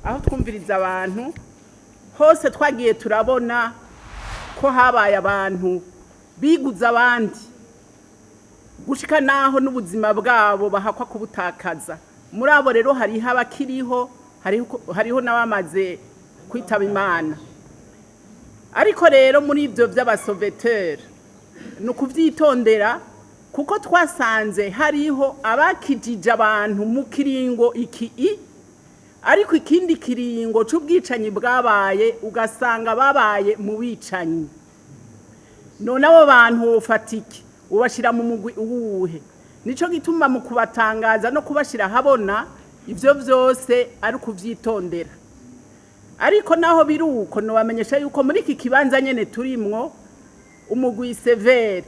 Aho twumviriza abantu hose, twagiye turabona ko habaye abantu biguza abandi gushika naho n'ubuzima bwabo bahakwa kubutakaza. Muri abo rero hariho abakiriho, hariho n'abamaze kwitaba Imana. Ariko rero muri ibyo by'aba sauveteurs ni ukubyitondera, kuko twasanze hariho abakijije abantu mu kiringo iki i ariko ikindi kiringo c'ubwicanyi bwabaye, ugasanga babaye mu bicanyi. None abo bantu wofata iki? Ubashyira mu mugwi uwuhe? Nico gituma mu kubatangaza no kubashyira ahabona, ibyo byose ari ukuvyitondera. Ariko naho biri uko, nobamenyesha yuko muri iki kibanza nyene turimwo, umugwi CVR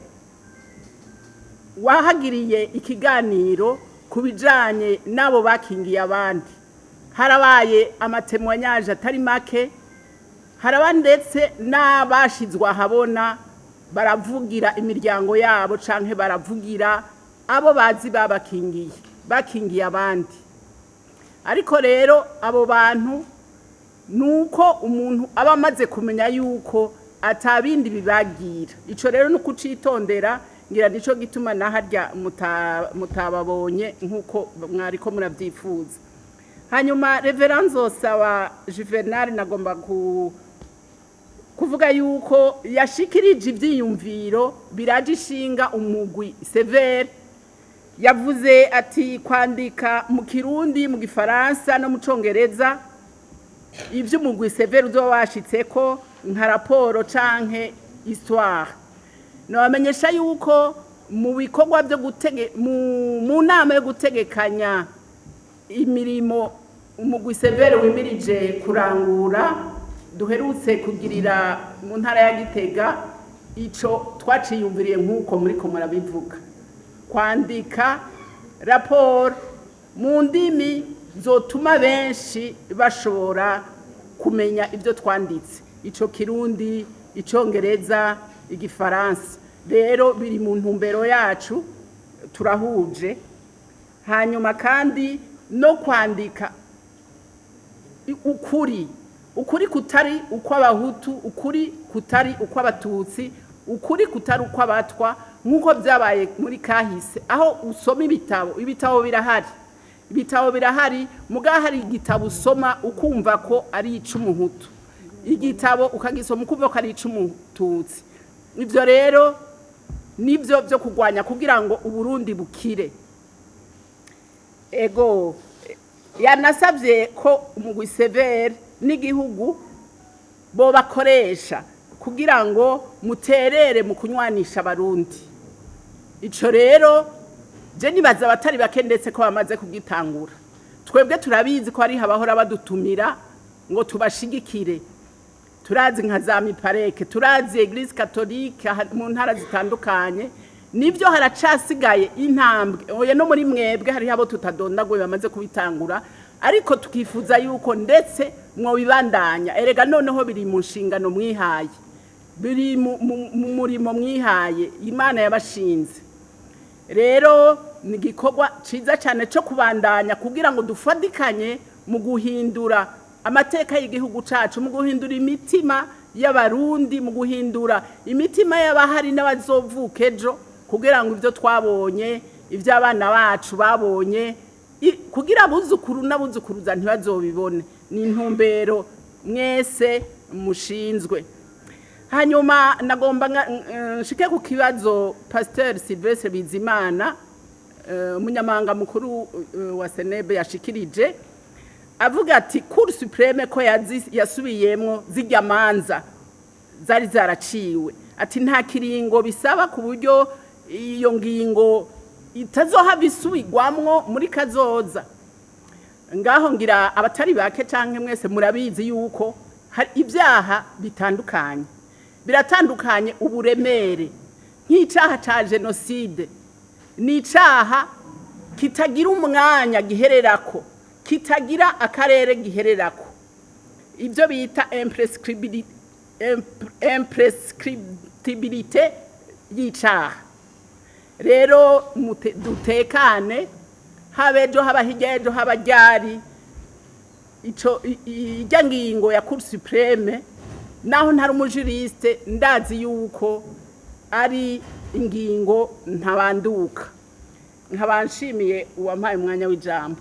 wahagiriye ikiganiro ku bijanye n'abo bakingiye abandi. Harabaye ama témoignages atari make, haraba ndetse n'abashizwe ahabona baravugira imiryango yabo canke baravugira abo bazi babakingiye, bakingiye abandi. Ariko rero abo bantu, nuko umuntu aba amaze kumenya yuko atabindi bibagira. Ico rero ni ukucitondera. Ngira nico gituma naharya mutababonye nk'uko mwariko muravyifuza. Hanyuma Révérend Nzosaba Juvenal, nagomba kuvuga yuko yashikirije ivyiyumviro biraje ishinga umugwi CVR. Yavuze ati kwandika mu Kirundi, mu Gifaransa no mu Congereza ivyo umugwi CVR uzoba washitseko nka raporo canke histoire. Nabamenyesha yuko mu bikorwa byo gutege mu nama yo gutegekanya imirimo umugwi CVR wimirije kurangura duherutse kugirira mu ntara ya Gitega, ico twaciyumviriye nk'uko muriko murabivuga, kwandika raporo mu ndimi zotuma benshi bashobora kumenya ibyo twanditse, ico Kirundi, Icongereza, Igifaransa. Rero biri mu ntumbero yacu, turahuje. Hanyuma kandi no kwandika ukuri, ukuri kutari ukw'Abahutu, ukuri kutari ukw'Abatutsi, ukuri kutari ukw'Abatwa, nk'uko byabaye muri kahise, aho usoma ibitabo. Ibitabo birahari, ibitabo birahari, mugabo hari igitabo usoma ukumva ko ari ic'Umuhutu, igitabo ukagisoma ukumva ko ari ic'Umututsi. Ibyo rero nibyo byo kurwanya kugira ngo Uburundi bukire. Ego, yanasabye ko umugwi CVR n'igihugu bo bakoresha kugira ngo muterere mu kunywanisha Abarundi. Ico rero je nibaza abatari bake ndetse ko bamaze kugitangura. Twebwe turabizi ko hari abahora badutumira ngo tubashigikire. Turazi nka za mipareke, turazi Église catholique mu ntara zitandukanye. Nibyo, haracasigaye intambwe. Oya, no muri mwebwe hariho abo tutadondaguye bamaze kubitangura, ariko tukifuza yuko ndetse mwobibandanya. Erega noneho biri mu nshingano mwihaye, biri mu murimo mwihaye, Imana yabashinze. Rero ni igikorwa cyiza cyane cyo kubandanya kugira ngo dufatikanye mu guhindura amateka y'igihugu cyacu, mu guhindura imitima y'Abarundi, mu guhindura imitima y'abahari n'abazovuka ejo, kugira ngo ibyo twabonye, ibyo abana bacu babonye, kugira abuzukuru n'abuzukuruza ntibazobibone. Ni intumbero mwese mushinzwe. Hanyuma nagomba nshike ku kibazo Pasteur Sylvestre Bizimana, umunyamabanga mukuru wa CNB, yashikirije avuga ati Cour suprême ko yasubiyemwo zirya manza zari zaraciwe, ati nta kiringo bisaba ku buryo iyo ngingo itazohava isubirwamwo muri kazoza. Ngaho ngira abatari bake canke mwese murabizi yuko hari ibyaha bitandukanye, biratandukanye uburemere. Nk'icaha ca jenoside ni icaha kitagira umwanya gihererako, kitagira akarere gihererako, ibyo bita imprescriptibilité y'icaha. Rero dutekane, haba ejo, haba hirya ejo, haba ryari. Ico irya ngingo ya Cour suprême, naho ntari umu juriste, ndazi yuko ari ingingo ntabanduka. Nkaba nshimiye uwampaye umwanya w'ijambo.